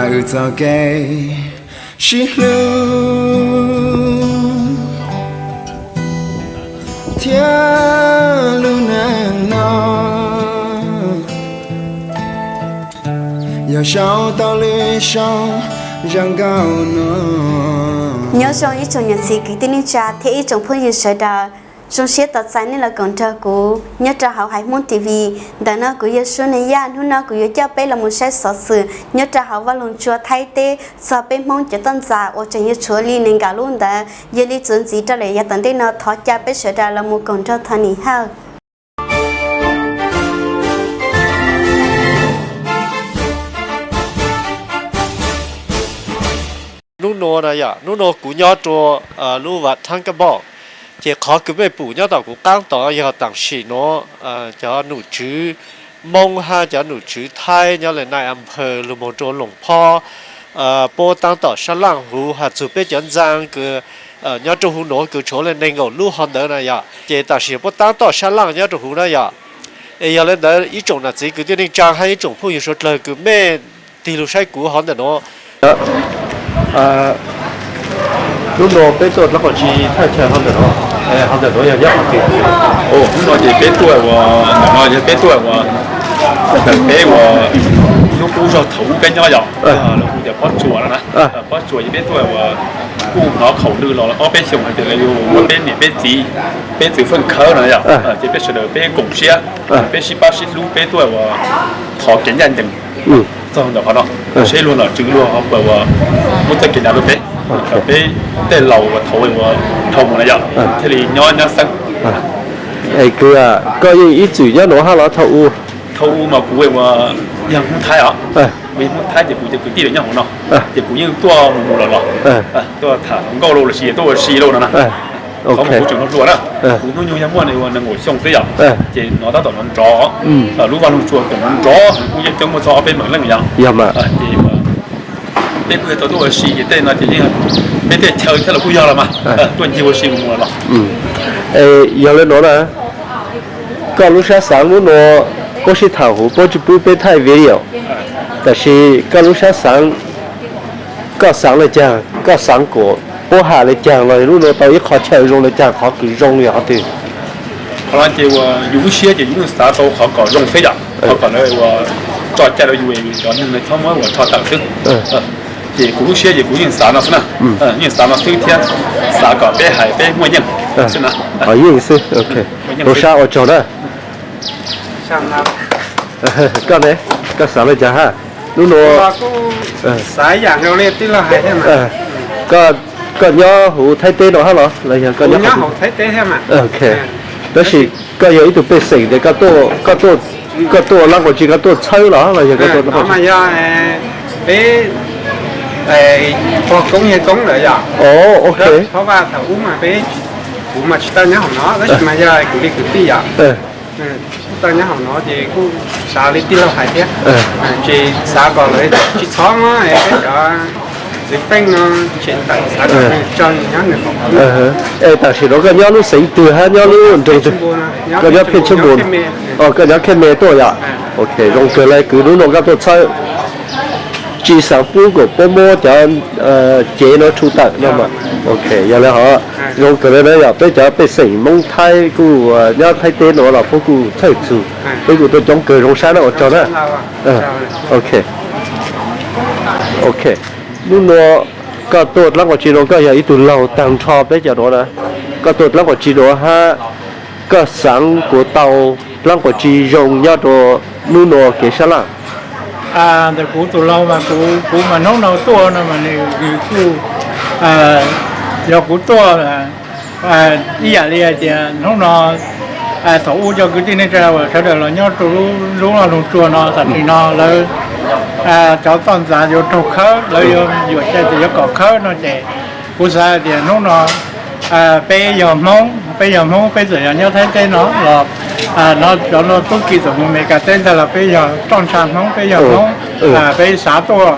Wb txoj kev sib hlub thiab lub neej no, yog sau tau lwm saum zaj nkauj no. Nyob zoo ib tsoom niam txiv kwv tij neej tsa thiab ib tsoom phooj ywg sawv daws. Zoo siab tos txais nej los koom nrog kuv nyob rau hauv Haiv Hmoob T V. Ntawm no kuv yog Suab Neej Yaj, hnub no kuv yuav coj peb los mus saib xov xwm nyob rau hauv vaj loog tsua Thaib teb txog peb Hmoob cov toj ntxas uas tseem yuav tshuav li nees nkaum lub ntawd. Yog li txuas ntxiv rau lawm yav tom ntej no thov caw peb sawv daws los mus koom nrog Thoj Nim Hawj. Hnub nuav na yom, hnub nuav kuv nyob rua lub vav Thab Kab Npauj, ces qhov kws mej pum nyob tom kuv qaab tod yog tam sim nuav cov nom tswv Moob hab cov nom tswv Thaib nyob le nai a phaw lug moog rua Loos Phob, puab taab tom sab laaj huv has txug peb cov ntxaa kws nyob rua huv nuav kws tshuav le nees nkaum lub hov ntawd na yom, ces tam sim puab taab tom sab laaj nyob rua huv na yom. Es yog le ntawd ib tsoom nam txiv kwv tij neej tsaa hab ib tsoom phooj ywg suav dlawg kws mej tig lug saib kuv hov ntawm nuav, hnub nuav peb tuaj dlaab qhov tsi thaj chaw hov ntawm nuav, hov ntawm nuav yog nyob qhov twg? Hnub no ces peb tuaj ua, ntawm no yog peb tuaj ua, ntawm peb ua lub qub zog thaum ub peb nyob yom, lawv hu tias Pob Tsuas no na. Pob Tsuas ces peb tuaj ua, kuj hnov khaum lw los ob peb xyoos hais tias lawv yuav ua peb niam peb txiv, peb txwv feej khawb no yom, ces peb sawv daws peb koom siab, peb sib pab sib hlub peb tuaj ua thov kev ncaj ncees txog ntawm qhov no, seb luag nom tswv luag puas ua muab txoj kev dav rua peb, kom peb tej laus uas thaum ua dhau mus na yom, thiaj li nyob nyab xeeb. Es koj yeej ib txwm nyob nuav hab los thaum u? Thaum u mas kuv ua yog Hmoob Thaib os, kuv yog Hmoob Thaib ces kuv cov kwv tij lawv nyob hauv no, ces kuv yeej tuaj mus mus los los, tuaj tham hluas nkauj lauj lossis tuaj ua si lauj no na. Qhov mas kuv tseem hluas hluas na, kuv hnub nyoog yog muaj ua nees nkaum xyoo xwb yom, ces no tab tom nrov nrov, lub vaj loog tsua tseem nrov nrov, kuj yeej coob muaj txog ob peb meem leej yom. Ces peb kuj yog tau tuaj ua si ces tej no ces yeej peb tej chaw thiab los kuj yog los mas tuaj ncig ua si mus mus los los. Es yog le nuav na, koj lub sab xaav hnub nuav puab sib tham huv puab tsi pub peb thaij video, tab sis koj lub sab xaav, koj xaav le caag, koj xaav kuas puab has le caag los hnub nuav tau ib qho chaw zoo le caag, qhov kws zoo yog qhov twg? Qhov no ces ua yus lub siab ces yus yeej xav tau qhov kom zoo xwb yom, qhov kom lawv ua tso cai rau yus, yus cov neeg no txhob muab ua rho tawm xwb. Ces kuv lub siab ces kuv yeej xav no xwb na, yeej xav no xwb thiab xav kom peb hais peb muaj yeej xwb na. Yeej xwb, zoo sab ua tsaug na. Koj ne, koj xav le caag hab? Hnub nuav koj nyob huv Thaib teb no hab los los yog koj nyob, tab sis koj yog ib tug pej xeem tias koj tuaj dlaab qhov tsi, koj tuaj txhawb los los yog koj tuaj dlaab qhov tsi? Peb pog koob yawg koob lawm yom. Ok. Phob vaj thaum ub mas peb, kuv mas tsis tau nyob hauv no tab sis mas yog kuv li kwv tij yom, tsis tau nyob hauv no ces kuj xav li tij laug hais thiab, ces xav kom lawv tsis txhob muab peb cov txiv feej no tshem tawm, xav kom nws tso nws nyob nws hauv. Es tam sim no koj nyob lub xeev twg hab nyob lub nroog twg? Koj nyob Pheej Tsheej Npus, koj nyob Khej Me tuaj yom? Ok, zoo kawg le kwv, hnub no koj tuaj txhawb, tsis xaav pub kom puab muab cov cev no rhu tawm no mas. Ok, yog le hov, zoo kawg le na yom, peb cov pej xeem Moob Thaib kuj nyob Thaib teb no los puab kuj txhawj txug, peb kuj tuaj coob kawg, zoo sab na, ua tsaug na. Ok. Ok, hnub nuav koj tuaj dlaab qhov tsi no, koj yog ib tug laug taag nrho peb cov nuav na, koj tuaj dlaab qhov tsi nuav hab koj xaav kuas tau dlaab qhov tsi zoo nyob rua hnub nuav kev sab laj? Ntawm kuv tus laug mas kuv, kuv mas hnub no tuaj no mas nws, nws kuj, yog kuv tuaj ib yam li hais tias hnub no thaum ub cov kwv tij neej tsa uas sawv daws los nyob rau lub, lub vaj loog tsua no tam sim no lawv cov toj ntxas yuav raug khawb, lawv yuav yuam sai tias yuav kom khawb no ces kuv xav hais tias hnub no peb yog Hmoob, peb yog Hmoob peb txawm yog nyob Thaib teb no los no cov no tub ki txawm mus Meskas teb ntag los peb yog roj ntsha Hmoob, peb yog Hmoob, peb xav tuaj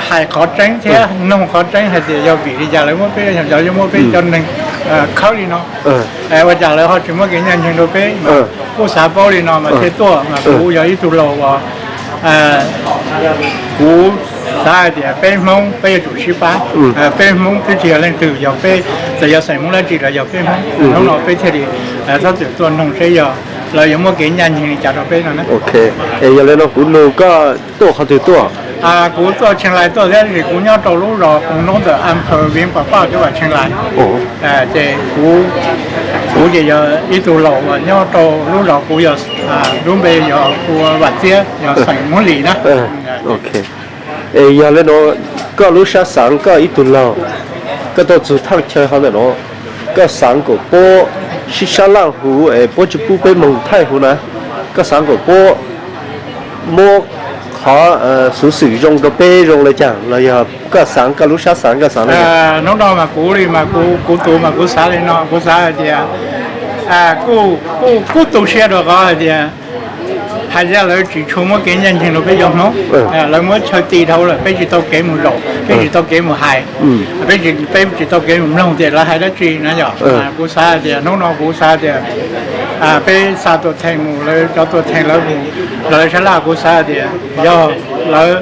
hais qhov tseeb thiab noog qhov tseeb hais tias yog vim li cas lawv muab peb, cov yuav muab peb cov neeg khawb li no. Ua cas lawv ho tsis muab kev ncaj nceeg rau peb mas kuj xav paub li no mas thiaj tuaj mas kuv yog ib tug laug uas kuv Xav hais tias peb Hmoob peb yuav tsum sib pab, peb Hmoob twb tsis yog leej twg, yog peb, txawm yog xeem Hmoob dab tsi los yog peb Hmoob. Hnub no peb thiaj li txhob txwm tuaj noog seb yog lawv yuav muaj kev ncaj ncees li cas rau peb no. Es yog li no kuv nug koj tuaj qhov twg tuaj? Kuv tuaj Tsheej Lais tuaj thiab, kuv nyob rau lub zos Phoos Noob ntawm Amphas Viv Pam Paj, Tsheej Lais. Ces kuv ces yog ib tug laus uas nyob rau lub zos, kuv yog, lub npe yog ua Vam Txiab, yog xeem Hmoob Lis na. Es yog li no, koj lub sab xaav koj ib tug laug, koj tuaj txug thaaj chaw hov ntawm no, koj xaav kom puab sib sab laj huv es puab tsi pub peb moog thaij huv na, koj xaav kom puab muab qhov xuv xwm zoo rau peb zoo le caag los yog koj xaav koj lub sab xaav koj xaav le? Hnub no mas kuv li mas kuv tus mas kuv xav li no, kuv xav hais tias kuj tu siab rau qhov hais tias, hais tias lawv tsis tshua muab kev ncaj nceeg rau peb cov Hmoob. Lawv muab chaw ti dhau lawm, peb tsis tau kev mus zaum, peb tsis tau kev mus hais, peb tsis tau kev mus mloog tias lawv hais dab tsi na yom. Kuv xav hais tias hnub no kuv xav tias peb xa tuam theej mus, lawv cov tuam theej lawv mus, lawv sab laj, kuv xav hais tias yog lawv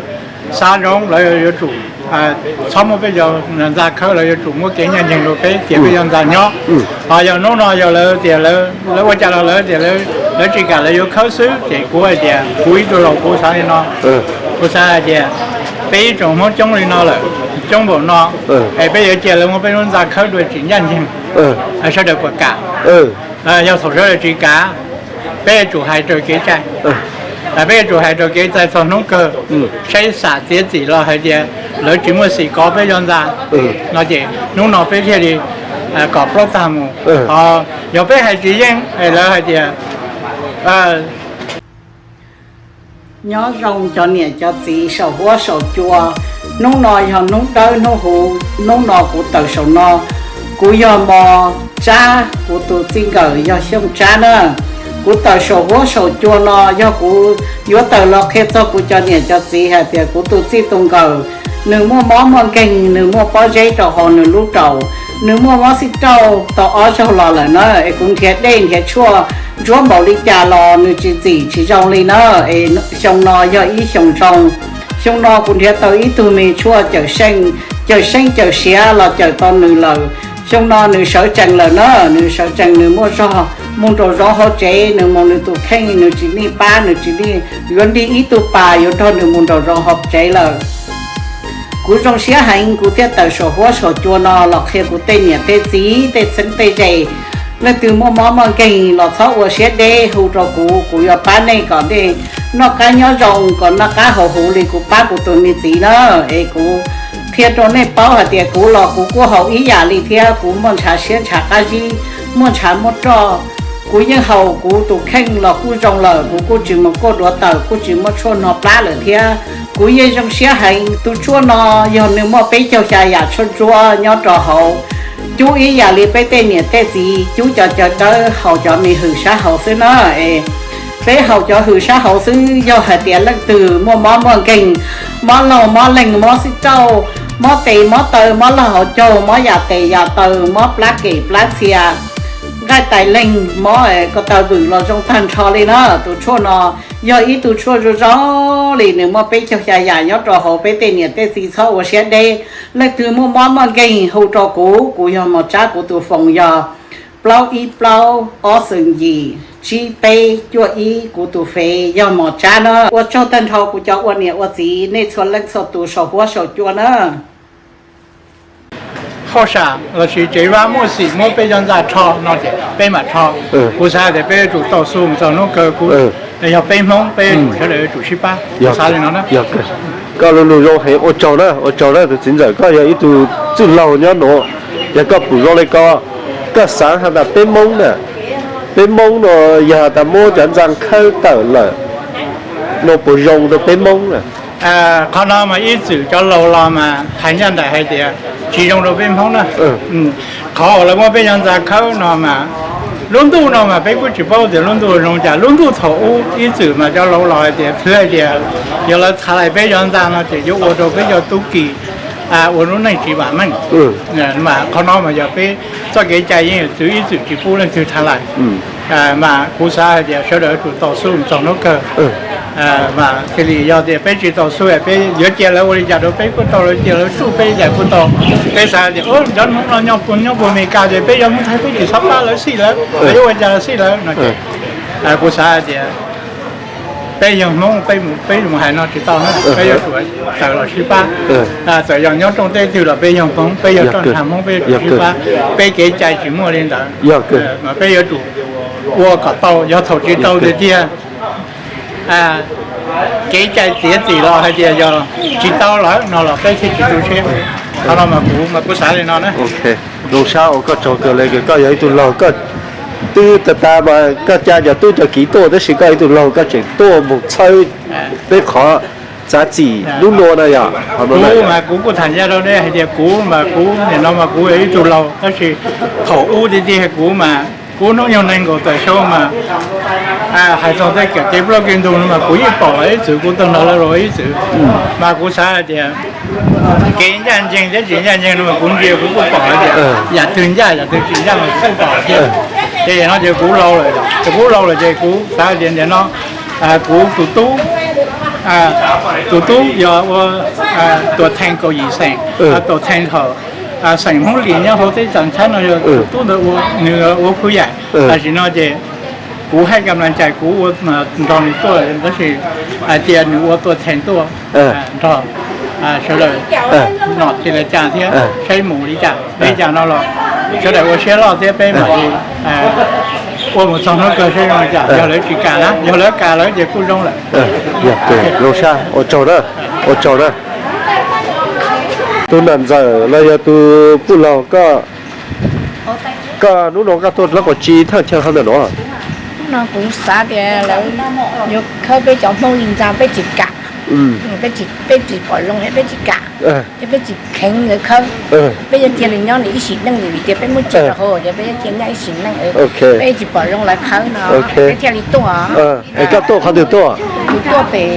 xav zoo lawv yuav tsum txhob muab peb cov ntxa khawb, lawv yuav tsum muab kev ncaj nceeg rau peb tias peb yuav ntxa nyob. Ho yog hnub no yog lawv tias lawv ua cas los lawv tias lawv tsis kam, lawv yuav khawb xwb, ces kuv hais tias kuv ib tug laus kuv xav li no, kuv xav hais tias peb ib tsoom Hmoob coob li no lawm, coob npaum no, es peb yuav cia lawv muab peb lub ntxa khawb dua tsis ncaj nceeg, sawv daws puas kam? Yog thaum sawv daws tsis kam, peb yuav tsum hais raws kev cai, peb yuav tsum hais raws kev cai txog hnub kawg, saib xam txiav txim los hais tias lawv tsis muaj xim kov peb cov ntxa no ces hnub no peb thiaj li kom plaub tag mus. Yog peb hais tsis yeej, lawv hais tias Nyob zoo cov niam cov txiv saum huab saum cua. Hnub no yog hnub dawb hnub huv, hnub no kuv tawm saum no, kuv yog Mos Tsab, kuv tus txij nkawm yog Xyooj Tsab na. Kuv tawm saum huab saum cua no yog kuv yuav tawm los qhia txog kuv cov niam cov txiv hais tias kuv tus txij tus nkawm, nws muaj mob muaj nkeeg, nws muaj pob zeb rau hauv nws lub raum, nws muaj mob xij rauj tau ob zaug los lawm na, es kuv nrhiav dej nrhiav tshuaj ntsuab npaum li cas los nws tsis txim tsis zoo li na. Es xyoo no yog ib xyoo zoo, xyoo no kuv nrhiav tau ib tug me tshuaj cawm seej, cawm seej cawm siav los cawm tau nws lawm. Xyoo no nws sawv tsees lawm na, nws sawv tsees nws muaj zog mus nraum zoov hauv tsev, nws mus nws tus kheej, nws tsis nij pab, nws tsis nij yuav nrig ib tug pas yuav nrog nws mus nraum zoov hauv tsev lawm. Kuv zoo siab heev kuv thiaj tawm saum huab saum cua no los qhia kuv tej niam tej txiv tej txheeb tej ze. Leej twg muaj mob muaj nkeeg los txhob ua siab deb hu rau kuv, kuv yuav pab nej kom nej noj qab nyob zoo, kom noj qab haus huv li kuv pab kuv tus me txiv na. Es kuv qhia rau nej paub hais tias kuv los kuv kuj haus ib yam li thiab, kuv muaj ntshav siab ntshav qab zib, muaj ntshav muaj roj. Kuv yeej haus, kuv tus kheej los kuj zoo lawm, kuv kuj tsis mus kuaj duav tawm, kuj tsis muaj tshuaj no plab lawm thiab. Kuv yeej zoo siab heev, tus tshuaj no yog nws muaj peb caug xya yam tshuaj ntsuab nyob rau hauv, cub ib yam li peb tej niam tej txiv cub cov cawv dawb haus cov me hwm sab hauv xwb na. Es peb haus cov hwm sab hauv xwb, yog hais tias leej twg muaj mob muaj nkeeg, mob laug mob leeg, mob xib rauj, mob tes mob taw, mob laug hauv caug, mob yam tes yam taw, mob plab kem plab txhia, nqaij tais leeg, mob ko taw vwm los zoo tag nrho li na. Tus tshuaj no yog ib tug tshuaj zoo zoo li, nws muaj peb caug xya yam nyob rau hauv, peb tej niam tej txiv txhob ua siab deb. Leej twg muaj mob muaj nkeeg hu rau kuv, kuv yog Mos Tsab, kuv tus foos yog plaub ib plaub ob xoom yim tsib peb cuaj ib, kuv tus fev yog Mos Tsab na. Ua tsaug tag nrho kuv cov ua niam ua txiv nej txhua leej txhua tus saum huab saum cua na. Hauj sam lossis tsev vab muaj xim muab peb cov ntxa rho no ces peb mam rho. Kuv xav tias peb yuav tsum tau xu mus txog hnub kawg, kuv yog peb Hmoob peb yuav tsum sawv daws yuav tsum sib pab. Kuv xav li no na. Koj lus lus zoo heev, ua tsaug na, ua tsaug na tus txiv ntxawm, koj yog ib tug txwj laug nyob nuav, yog koj pum zoo li ko, koj xaav has tas peb Moob na, peb Moob no yog has tas muab cov ntxa khawb tawm lawm no puas zoo rau peb Moob na? Qhov no mas ib txwm cov laus los mas hais ncaj nraim hais tias tsis zoo rau peb Hmoob na. Qhov uas lawv muab peb cov ntxa khawb no mas lub ntuj no mas peb kuj tsis paub tias lub ntuj zoo cas, lub ntuj thaum ub ib txwm mas cov laus los hais tias twb hais tias yog lawv txhav lais peb cov ntxa no ces yuav ua rau peb cov tub ki ua lub neej tsis vam meej. Mas qhov no mas yog peb txoj kev cai yeej yog twv ib txwm tsis pub leej twg txhav lais. Mas kuv xav hais tias sawv daws yuav tsum tau xub txog hnub kawg. Mas thiaj li yog tias peb tsis tau xub, peb yuav cia lawv ua li cas rau peb kuj tau, lawv cia lawv tsuj peb li cas kuj tau. Peb xav hais tias cov Hmoob no nyob puag, nyob puag Amelikas ces peb yog Hmoob Thaib peb tsis txhob pab lawv xij lawv, lawv yuav ua cas los xij lawv no ces kuv xav hais tias peb yog Hmoob, peb mus, peb mus hais no tsis tau na, peb yuav tsum tawm los sib pab. Txawm yog nyob rooj teb twg los peb yog Hmoob, peb yog roj ntsha Hmoob peb yuav tsum sib pab. Peb kev cai tsis muaj li ntawd, mas peb yuav tsum ua kom tau, yog thaum tsis tau tiag tiag, kev cai txiav txim los hais tias yog tsis tau lawm no los peb thiaj tsis tu siab. Qhov no mas kuv, mas kuv xav li no na. Zoo sab ua koj tsaug kawg li, koj yog ib tug laug, koj twb tas tas mas koj cab cov tub cov kiv tuaj, tab sis koj ib tug laug koj tseem tuaj mus txhawb peb qhov txav txim hnub no na yom. Kuv mas kuv kuj tham ncaj rau nej hais tias kuv mas kuv nim no mas kuv yog ib tug laug, tab sis thaum ub tiag tiag kuv mas kuv hnub nyoog nees nkaum tawm xyoo mas hais txog tej kev plaub kev ntug no mas kuv yeej pom los ib txwm, kuv tau hnov lawv los ib txwm. Mas kuv xav hais tias kev ncaj ncees thiab tsis ncaj ncees no mas kuv ntsia kuv kuj pom hais tias yam twg ncaj yam twg tsis ncaj mas kuj pom thiab. Ces no ces kuv laus lawm, ces kuv laus lawm ces kuv xav hais tias nim no kuv tus tub, tus tub yog ua tuam theej kaum yim xeem, tuam theej hawm xeem Hmoob Lis nyob hauv teb chaws Thaib no yog tus tub ntawd ua, nws ua phu yaim. Tam sim no ces kuv haj kam las cais kuv ua nrog nws tuaj, tab sis hais tias nws ua tuam theej tuaj nrog sawv daws nom thiab li cas thiab, saib mus li cas li cas no los sawv daws ua siab loj thiab peb mam li ua mus txog hnub kawg saib zoo li cas. Yog lawv tsis kam na, yog lawv kam lawm ces kuj zoo lawm. Zoo sab, ua tsaug na, ua tsaug na. Tus nam ntxawm los yog tus pub laug, koj hnub no koj tuaj dlaab quas tsi thaaj chaw hov ntawm no? Hnub no kuv xav tias lawv yuav khawb peb cov Hmoob li ntxa peb tsis kam, peb tsis pom zoo thiab peb tsis kam, thiab peb tsis kheev lawv khawb. Peb yuav cia li nyob li ib sim neej li vim tias peb muab tso rau hauv ces peb yuav cia nyob ib sim neej. Peb tsis pom zoo lawv khawb no, peb thiaj li tuaj. Es koj tuaj qhov twg tuaj? Kuv tuaj pem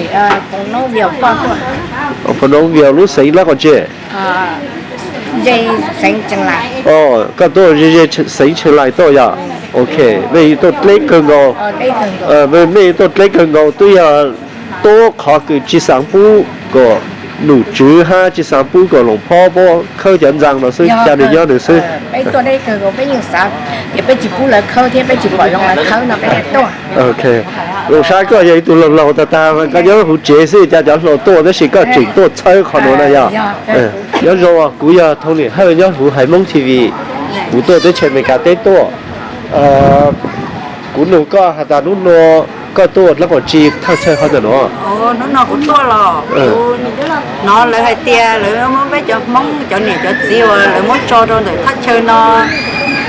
Phoos Noob Vias tuaj. Phoos Noob Vias lub xeev dlaab quas tsi? Ze xeev Tseem Lais. Koj tuaj ze ze xeev Tseem Lais tuaj yom? Ok, mej tuaj dleb kawg nkaus. Mej tuaj dleb kawg nkaus, twb yog tuaj qhov kws tsis xaav pub kom nom tswv hab tsis xaav pub kom loos phob puab khawb cov ntxaa no xwb, ca nws nyob nws xwb. Peb tuaj deb kawg nkaus, peb yeej xav tias peb tsis pub lawv khawb thiab peb tsis pom zoo lawv khawb no peb thiaj tuaj. Ok, zoo sab koj yog ib tug laug laug tag tag, koj nyob huv tsev xwb, ca cov hluas tuaj tab sis koj tseem tuaj txhawb qhov nuav na yog? Nyob zoo, kuv yog Thoob Lim Hawj nyob huv Haiv Moob T V, kuv tuaj teb chaws Amelikas teb tuaj. Kuv nug koj has tas hnub no koj tuaj dlaab quas tsi thaaj chaw hov ntawm no? Hnub no kuv tuaj los kuv hnov lawv hais tias lawv muab peb cov Hmoob cov niam cov txiv uas lawv muab tso rau ntawm thaj chaw no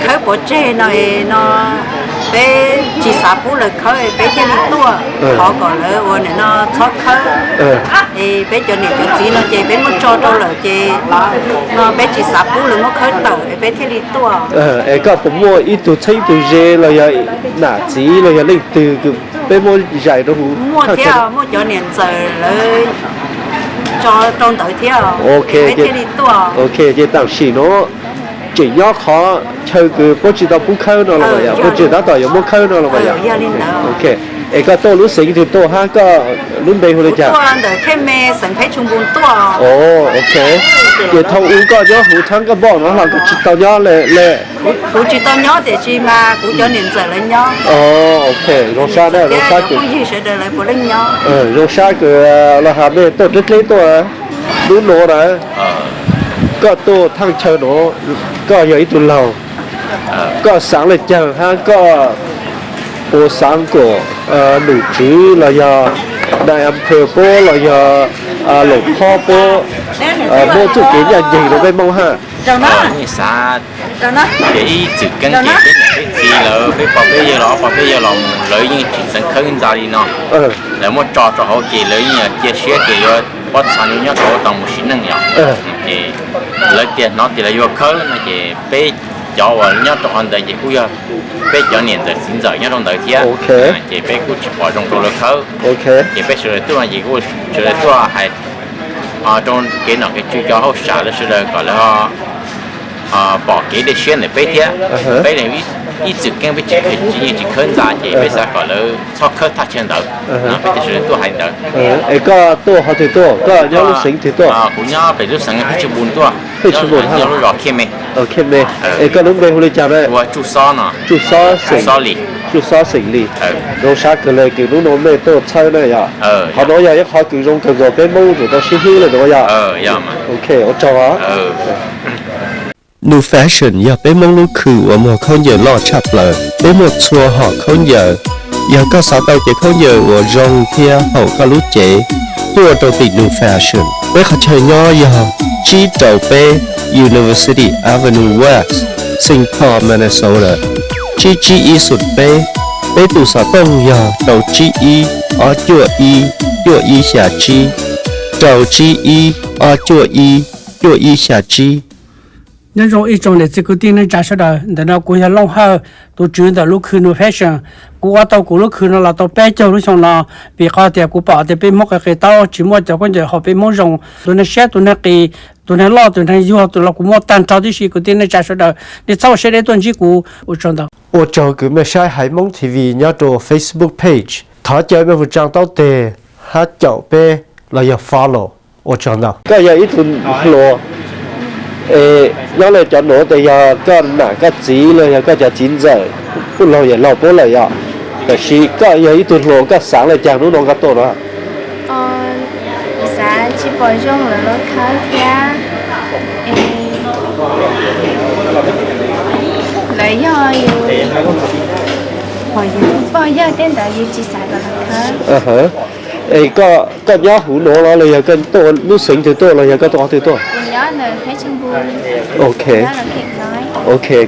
khawb pov tseg no es no peb tsis xav pub lawv khawb es peb thiaj li tuaj thov kom lawv ua nim no txhob khawb es peb cov niam cov txiv no ces peb muab tso rau lawm ces no peb tsis xav pub lawv muab khawb tawm es peb thiaj li tuaj. Es koj puas muaj ib tug txheeb ib tug ze los yog nam txiv los yog leej twg kws peb muab zais rau huv? Muaj thiab, muaj cov niam ntxawm lawv tso rau ntawd thiab, peb thiaj li tuaj. Ok, ces tam sim no tseem nyob qhov chaw kws puab tsis tau pub khawb no los mas yog puab tseem tab tom yuav muab khawb no los mas yog? Es koj tuaj lub xeev twg tuaj hab koj lub npe hu li cas? Tuaj ntawm Khej Me xeev Pheb Tshu Npu tuaj. Ok, ces thaum ub koj nyob huv Thab Kaj Npoj no los koj tsis tau nyob le? Kuv tsis tau nyob tiam sis mas kuv cov niam ntxawm lawv nyob. Ok, zoo sab na, zoo sab kws, sawv daws lawv puav leej nyob. Zoo sab kws los has mej tuaj dleb dleb tuaj hnub no na. Koj tuaj thaaj chaw no, koj yog ib tug laug, koj xaav le caag hab koj puas xaav kom nom tswv los yog nai am pha puab los yog loos phob puab muab txuj kev ncaj nceeg rau peb Moob hab? Xav tias ib txwm keeb ces peb niam peb txiv lawv, peb pog peb yawg los ob pog peb yawg los mus lawv yeej tsis xeev khawb ntxa li no. Lawv muab tso rau hauv ces lawv yeej cia siab tias yuav pob txha nyob rau hauv tau mus sim neej yom. Ces lawv tias hnov tias lawv yuav khawb no ces peb cov uas nyob rau qhov ntawd ces kuj yog peb cov niam ntxawm txiv ntxawm nyob rau ntawd thiab, ces peb kuj tsis pom zoo rau lawv khawb. Ces peb sawv daws tuaj no ces kuj sawv daws tuaj hais rau kev nom kev tswv cov hauj sam lawv sawv daws kom lawv pom kev dej siab ntawm peb thiab. Peb Ib txwm keeb peb tsis, tsis yeej tsis khawb ntxa ces peb xav kom lawv txhob khawb thaj chaw ntawd, peb thiaj sawv daws tuaj hais ntawd. Es koj tuaj qhov twg tuaj, koj nyob lub xeev twg tuaj? Kuv nyob pem lub xeev Pheej Tsheej Npu tuaj, nyob lub zos Khiaj Me. Khiaj Me. Es koj lub npe hu li cas na? Tsuj Xob no. Tsuj Xob xeem Lis. Zoo sab kawg le kws hnub no mej tuaj txhawb na yom. Qhov nuav yog ib qhov kws zoo kawg nkaus peb Moob tsum tau sib hlub le nuav yom. Ok, ua tsaug. New Fashion yog peb Moob lub khw uas muag khaub ncaws loj tshaj plaws. Peb muaj txhua hom khaub ncaws. Yog koj xav tau cev khaub ncaws uas zoo thiab haum koj lub cev, tuaj rau tim New Fashion. Peb qhov chaw nyob yog tsib rau peb University Avenue West, Saint Paul, Minnesota, tsib tsib ib xoom peb. Peb tus xov tooj yog rau tsib ib ob cuaj ib cuaj ib xya tsib, rau tsib ib ob cuaj ib cuaj ib xya tsib. Nyob zoo ib tsoom niam txiv kwv tij neej tsa sawv daws, ntawm no kuv yog Looj Hawj, tus tswv ntawm lub khw New Fashion. Kuv ua tau kuv lub khw no los tau peb caug lub xyoo no, vim qhov tias kuv pom tias peb Hmoob qis qis taub tsis muaj cov khaub ncaws haum peb Hmoob zoo. Tus neeg siab, tus neeg qis, tus neeg loj, tus neeg yuag, tus los kuv muaj tag nrho tib si. Kwv tij neej tsa sawv daws, nej txhob ua siab deb tuaj ntsib kuv. Ua tsaug ntau. Ua tsaug kws mej saib Haiv Moob T V nyob rau Facebook page. Thov caw mej mus tsaa taub teg hab caum peb los yog follow. Ua tsaug ntau. Koj yog ib tug hluas, es nyob le cov nuav tes yog koj nam koj txiv los yog koj cov txiv ntxawm, puj laug yawm laug puab lawm yom. Tab sis koj yog ib tug hluas koj xaav le caag hnub no koj tuaj no? Xav tsis pom zoo lawv los khawb thiab. Lawv yog yus pog yawg tej ntawd yus tsis xav kom lawv khawb. Es koj nyob huv nuav los los yog koj tuaj lub xeev twg tuaj los yog koj tuaj qhov twg tuaj? Ok,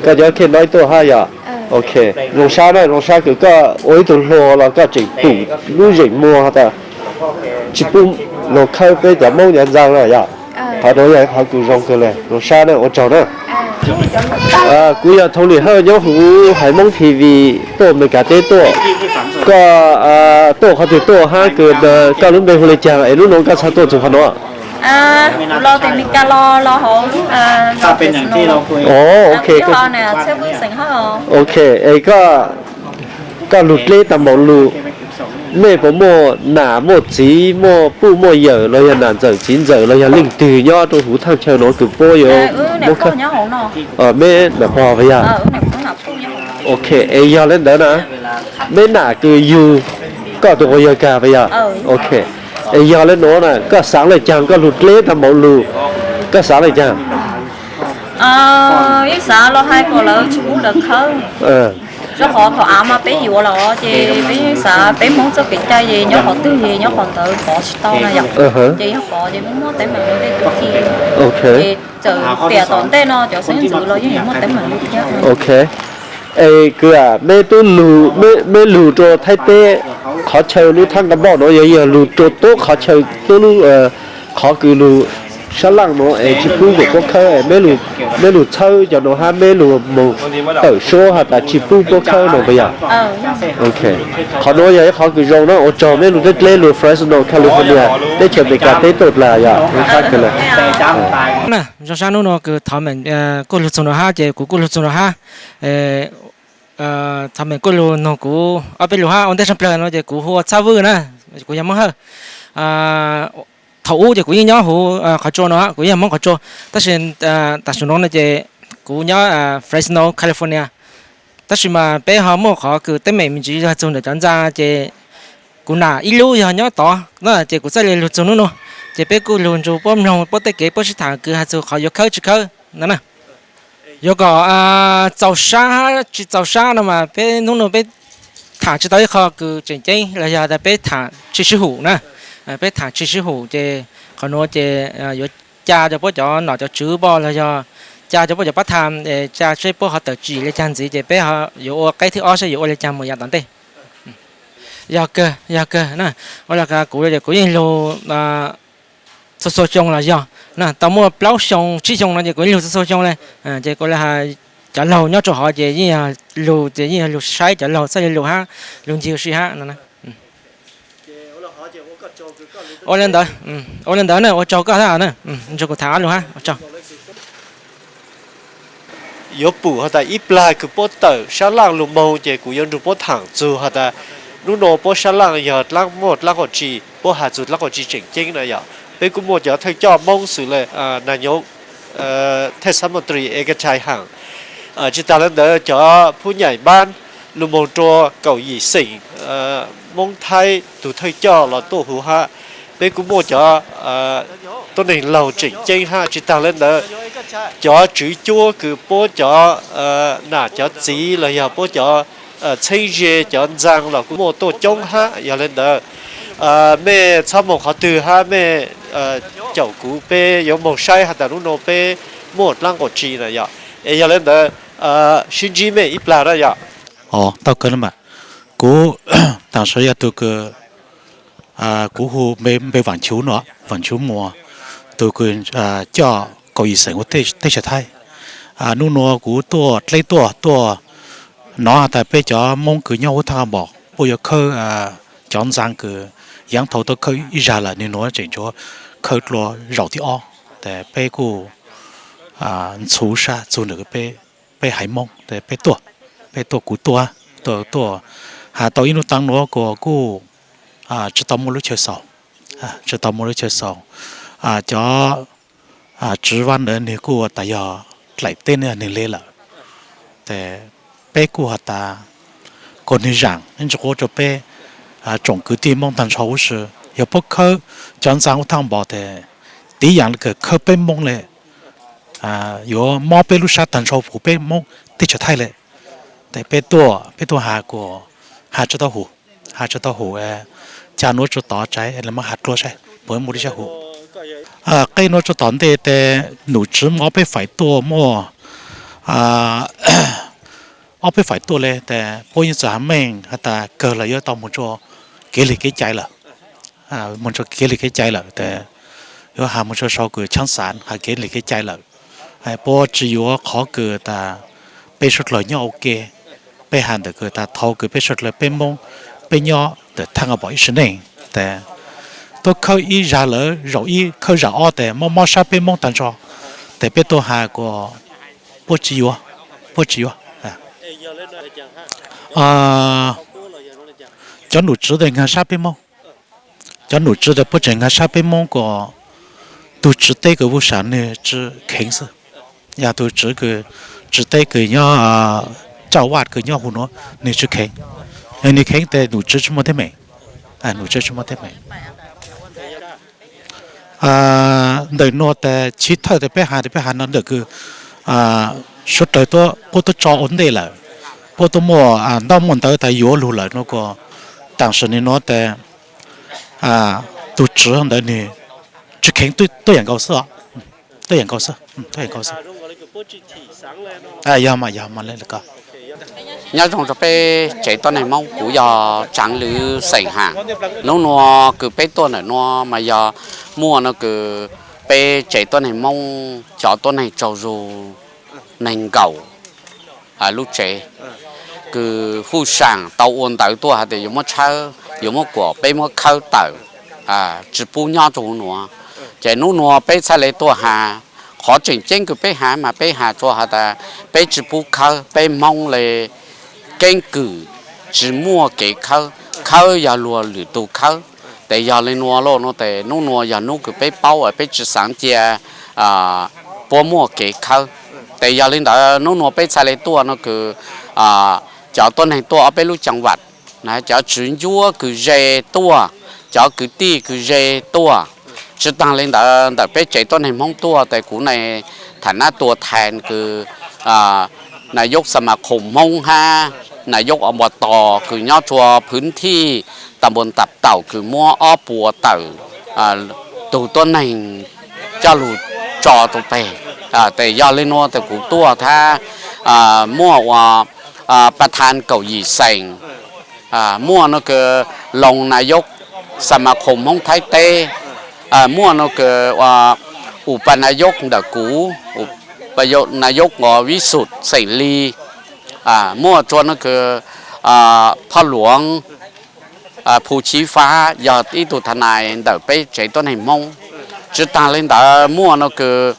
koj nyob Khej Noib tuaj hab yom. Ok, zoo sab na, zoo sab kws koj ua ib tug hluas los koj tseem pum lub zeem muag has tas tsis pub luag khawb peb cov Moob cov ntxawg na yom. Qhov nuav yog qhov kws zoo kawg le, zoo sab na, ua tsaug na. Kuv yog Thoob Lis Hawj nyob huv Haiv Moob T V tuaj Amelikas teb tuaj. Koj tuaj qhov twg tuaj hab kws koj lub npe hu le caag es hnub no koj txhaj tuaj txug qhov nuav? Kuv los tim Amelikas los, los hauv lub, ok, ok, es koj lug dleb tag npaum lug, mej puas muaj nam muaj txiv muaj puj muaj yawm los yog nam ntxawm txiv ntxawm los yog leej twg nyob rau huv thaaj chaw nuav kws puab yuav muab khawb? Meb nam pog puas yog? Ok, es yog le ntawd na, meb nam kws yug koj tus quas yawg kag puas yog? Ok, es yog le nuav na koj xaav le caag, koj lug dleb tag npaum lug, koj xaav le caag? Yeej xav los hais kom lawv tsis pub lawv khawb, rau qhov thaum av mas peb yuav lawm ces peb yeej xav peb Hmoob txoj kev cai ces nyob qhov twg ces nyob qhov ntawd, pov tsis tau na yom. Ces yog pov ces muab muab teeb meem rau tej kwv tij, ces txawm tiam tom ntej no cov xeeb ntxwv los yeej yuav muaj teeb meem li thiab. Es kws meb tub lug, meb lug rua Thaib teb, qhov chaw lub thaab nqaj npauj nuav yog, yog lug rua tub qhov chaw tub lub, qhov kws lug sab laaj nuav es tsis pub kom puab khawb, meb lug txhawb cov nuav hab meb lug moog tawm suab has tas tsis pub puab khawb no puas yog? Ok, qhov nuav yog ib qhov kws zoo na, ua tsaug meb lug dleb lug Fresno, California, teb chaws Amelikas teb tuaj dlaag yog. Zoo sab hnub no kws Thov Meem kuj lug txug no hab ces kuv kuj lug txug no hab. Thov Meem kuj lug noog kuv ob peb lug hab, ua ntej tshaj plawg no ces kuv hu ua Txhaj Vwj na, kuv yog Moob Hawj. Thaum ub ces kuv yeej nyob huv qhov tsua no, kuv yeej yog Moob qhov tsua, tab sis tam sim no no ces kuv nyob Fresno, California. Tab sis mas peb ho muaj qhov kws teeb meem me ntsis yog txug ntawm cov ntxa ces kuv nam ib lub yog nyob tod na ces kuv txhaj le lug txug hnub no, ces peb kuj lug nrug puab mloog puab tej kev puab sib tham kws has txug qhov yuav khawb tsis khawb no na. Yuav kom txaus sab tsis txaus sab no mas peb hnub no peb tham tsis tau ib qho kws tseem ceeb los yog tas peb tham tsis sib hum na. Peb tham tsis sib hum ces qhov nuav ces yuav ca rua puab cov nom cov tswv poj los yog ca rua puab cov pab tham, ca seb puab ho tawm tsim le caag ntxiv ces peb yuav ua qeb thib ob saib yuav ua le caag mus yav tom ntej. Yog kawg, yog kawg na. Ua le kuv, kuv yeej lug txhua txhua xyoo los yog na, tau muaj plaub xyoo tsib xyoo no ces kuv yeej lug txhua txhua xyoo le. Ces kuv le has cov laug nyob rau hov ces yeej yog lug ces yeej yog lug saib cov laug txhaj le lug hab lug ncig ua si hab no. Ua le ntawd, ua le ntawd na, ua tsaug koj hab na, nrug kuv tham ob lug hab, ua tsaug. yuav pum has tas ib plag kws puab tawm sab laaj lug moog ces kuv yuav nrug puab thaam txug has tas nub nua puab sab laaj yog dlaab muaj dlaab qauv tsi, puab has txug dlaab qauv tsi tseem ceeb na yom. Peb kuj muaj cov thawj coj Moob xws le nas nyov thej xab mos tris e ka chai haam. Tsi taag le ntawd cov phub nyam npaab lug moog rua kaum yim xeem Moob Thaib tug thawj coj los tuaj huv hab. Peb kuj muaj cov tuab neeg laug tseem ceeb hab. Tsi taag le ntawd cov tswv cuab kws puab cov nam cov txiv los yog puab cov txheeb ze cov ntxaa los kuj muaj tuaj coob hab. Yog le ntawd mej txhob moog qhov twg hab mej caum kuv, peb yuav moog saib has tas nub nua peb muaj dlaab qauv tsi na yom. Es yog le ntawd sib ntsib mej ib plag na yom. Tau kawg le mas. Kuv taam sim yog tug kws kuv hu npe Vaam Chuv no, Vaam Chuv Muas, tug kws coj kaum yim xeem huv teb chaws Thaib. Nub nua kuv tuaj dleb tuaj tuaj nov has tas peb cov Moob kws nyob huv Thaaj Npom puab yuav khawb cov ntxaa kws yaav thaus tuaj khawb ib zag lawm, nwg nua tseem tsuas khawb dlua zaum thib ob. Tes peb kuj ntxhuv sab txug ntawm peb haiv Moob, peb tuaj, peb tuaj kuv tuaj, tuaj tuaj has tau ib nub taag nuav kuj kuj tsi tau muaj lub chaw xaus, tsi tau muaj lub chaw xaus. Cov tswv Vaaj ntawd nwg kuj tas yog dlaim teb nwg le lawm. Tes peb kuj has tas kom nwg zaam ib ntsis quav rua peb tsoom kwv tij Moob taag nrho huv si, yog puab khawb cov ntxaa huv Thaaj Npom tes tiv yaam le kws khawb peb Moob le, yuav mob peb lub sab taag nrho huv peb Moob teb chaws Thaib le. Tes peb tuaj, peb tuaj has kuas has tsi tau hum, has tsi tau hum, ca nuav tsuas tom tsav le mas has dlua saib puas muaj lub sab hum. Qeb nuav tsuas tom ntej tes num tswv muaj ob peb faim tuaj, muaj ob peb faim tuaj le tes puab yeej txawm has meej has tas kawg los yuav tau moog tsua kev lig kev cai lawm, moog tsua kev lig kev cai lawm tes yuav has moog tsua sau kws chaab xaav has kev lig kev cai lawm. Puab tsi yuav qhov kws tas peb suav dlawg nyob ua ke, peb has ntawm kws tas thaus kws peb suav dlawg peb Moob peb nyob ntawm Thaaj Npom ib sim neej tes tuaj khawb ib zag lawm zaum ib khawb zag ob tes mob mob sab peb Moob taag nrho, tes peb tuaj has kuas puab tsi yuav, puab tsi yuav. Cov num tswv tes nkaag sab peb Moob, cov num tswv tes puab tseem nkaag sab peb Moob kuas tug tswv teb kws vuj sam nwg tsi kheev xwb, yog tug tswv kws, tswv teb kws nyob, caj vaj kws nyob huv nuav nwg tsi kheev, nwg kheev tes num tswv tsi muaj teeb meem, num tswv tsi muaj teeb meem. Ntawm nuav tes chiv thawj tes peb has tes peb has no ntawm kws suav dlawg puab tuaj tso ua ntej lawm, puab tuaj muaj ntaub muaj ntawv tas yuav lug lawm no kuas taam sim nwg nuav tes tug tswv ntawd nwg tsi kheev tuaj yaam nkaus xwb, tuaj yaam nkaus xwb, tuaj yaam nkaus xwb. Yog mas, yog mas le ko. Nyob zoo rua peb tsev tuab neeg Moob, kuv yog Tsaav Lwv xeem Haam. Nub nua kws peb tuaj ntawm nuav mas yog muaj nua kws peb tsev tuab neeg Moob cov tuab neeg tsaug zug neeg nkaum lub tsev, kws huj saam tau ua ntawv tuaj has tas yuav muab tshawb, yuav muab kuam peb muab khawb tawm, tsi pub nyob rua huv nuav. Ces nub nua peb txhaj le tuaj has, qhov tseem ceeb kws peb has mas peb has rua has tas peb tsi pub khawb, peb Moob le keeb kwm tsi muaj kev khawb, khawb yog luag lwm tug khawb. Tes yog le nua lauj, nua tes nub nua yog nub kws peb paub es peb tsi xaav cia puab muaj kev khawb. Tes yog le ntawd nub nua peb txhaj le tuaj nua kws cov tuab neeg tuaj ob peb lub caa vam, cov tswv ncuab kws ze tuaj, cov kwv tij kws ze tuaj. Tsi taag le ntawd ntawm peb tsev tuab neeg Hmoob tuaj tes kuv ne tham nab tua thas kws nayok xas mas khoom Hmoob hab nayok ob npua tos kws nyob rua phwv thij tas npua ntap taum kws muab ob puas tawm tug tuab neeg coj lug tso rua peg. Tes yog le nua tes kuv tuaj thab muaj ua pa thas kaum yim xeem, muaj nua kws loos nayok xas mas khoom Hmoob Thaib teb, muaj nua kws ua u pa nayok ntawm kuv, nayok viv xum xeem Lis, muaj tsua nua kws phoj luav Phu Chiv Fab yog ib tug thas nais ntawm peb tsev tuab neeg Hmoob. Tsi taag le ntawd muaj nua kws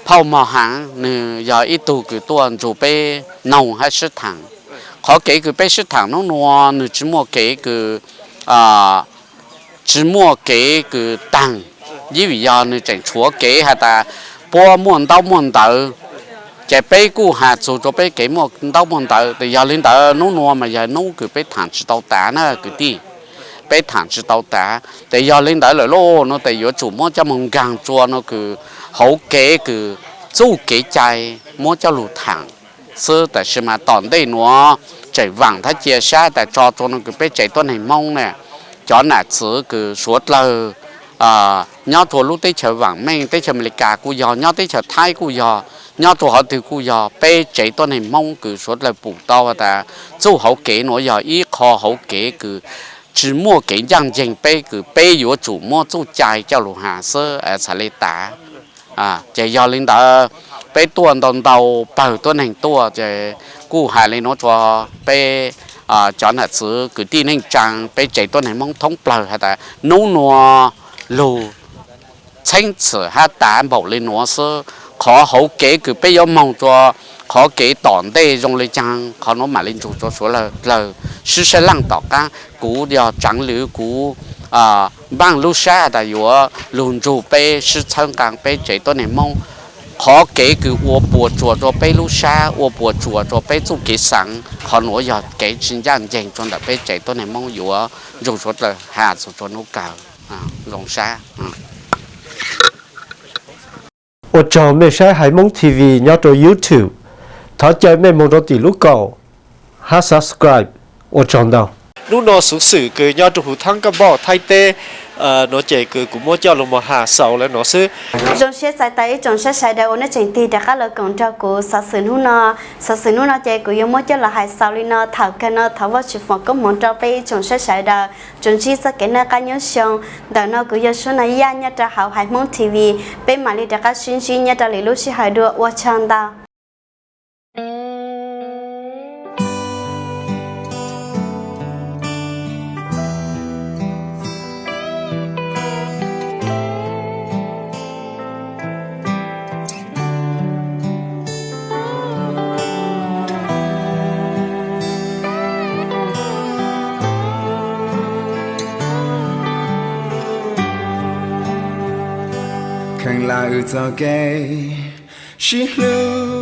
Phauj Mos Haav nws yog ib tug kws tuaj nrug peb noog hab sib thaam. Qhov kev kws peb sib thaam nub nua nws tsi muaj kev kws, tsi muaj kev kws taag, ib vim yog nws tseem tshuav kev has tas puab muaj ntaub muaj ntawv, ces peb kuj has txug rua peb kev muaj ntaub muaj ntawv. Tes yog le ntawd nub nua mas yog nub kws peb thaam tsi tau tav na kwv tij, peb thaam tsi tau tav. Tes yog le ntawd lawm lauj, nua tes yuav tsum muab coj moog nkaag rua nua kws hauv kev kws txuj kev cai muab coj lug thaam xwb. Tab sis mas tom ntej nuav tseem vaam thab cia sab tas tso rua nua kws peb tsev tuab neeg Moob na, cov nam txwv kws suav dlawg nyob rua lub teb chaws vaam meej, teb chaws Amelikas kuj yog, nyob teb chaws Thaib kuj yog, nyob rua qhov twg kuj yog, peb tsev tuab neeg Moob kws suav dlawg pum tau tas txuj hauv kev nuav yog ib qho hauv kev kws tsi muaj kev ncaaj nceeg peb, kws peb yuav tsum muab txuj cai coj lug has xwb txhad le tav. Ces yog le ntawd peb tuaj ntau ntau pawg tuab neeg tuaj ces kuj has le nuav rua peb cov nam txwv kwv tij neej tsaa peb tsev tuab neeg Moob thoob plawg has tas nub nua lug txheeb txhwm hab tav npaum le nuav xwb. Qhov hauv kev kws peb yuav moog rua qhov kev tom ntej zoo le caag, qhov nuav mam le nrug rua suav dlawg sib sab laaj tom qaab. Kuv yog Tsaav Lwm, kuv npaaj lub sab tas yuav lug nrug peb sib txhawb nqaa peb tsev tuab neeg Moob. Qhov kev kws ua puas tsuas rua peb lub sab, ua puas tsuas rua peb txuj kev xaav, qhov nuav yog kev tsi ncaaj nceeg rua ntawm peb tsev tuab neeg Moob, yuav nrug suav dlawg has txug rua nub kawg. Zoo sab. Ua tsaug mej saib Haiv Moob TV nyob rua YouTube. Thov caw mej moog rua tim lub kaum hab subscribe. Ua tsaug ntau. Nub nua xuv xwm kws nyob rua huv thaab Kaj Npauj Thaib teb nuav ces kws kuv muab coj lug moog has xaus le nuav xwb. Zoo siab txais tas ib tsoom saib sawv daws uas nej tseem tig rov qab los koom nrog kuv xov xwm nub nua. Xov xwm nub nua ces kuv yuav muab coj los hais xaus le nuav. Thaum kawg nuav thov Vajtswv foom koob hmoov rua peb ib tsoom saib sawv daws, tsuas ntsib txoj kev noj qab nyob zoo. Ntawm nuav kuv yog Suab Nais Yaj nyob rua hauv Haiv Moob TV. Peb mam li rov qab sib ntsib nyob rua lwm lub sij hawm dua. Ua tsaug ntau. Kheev lawm txoj kev sib hlub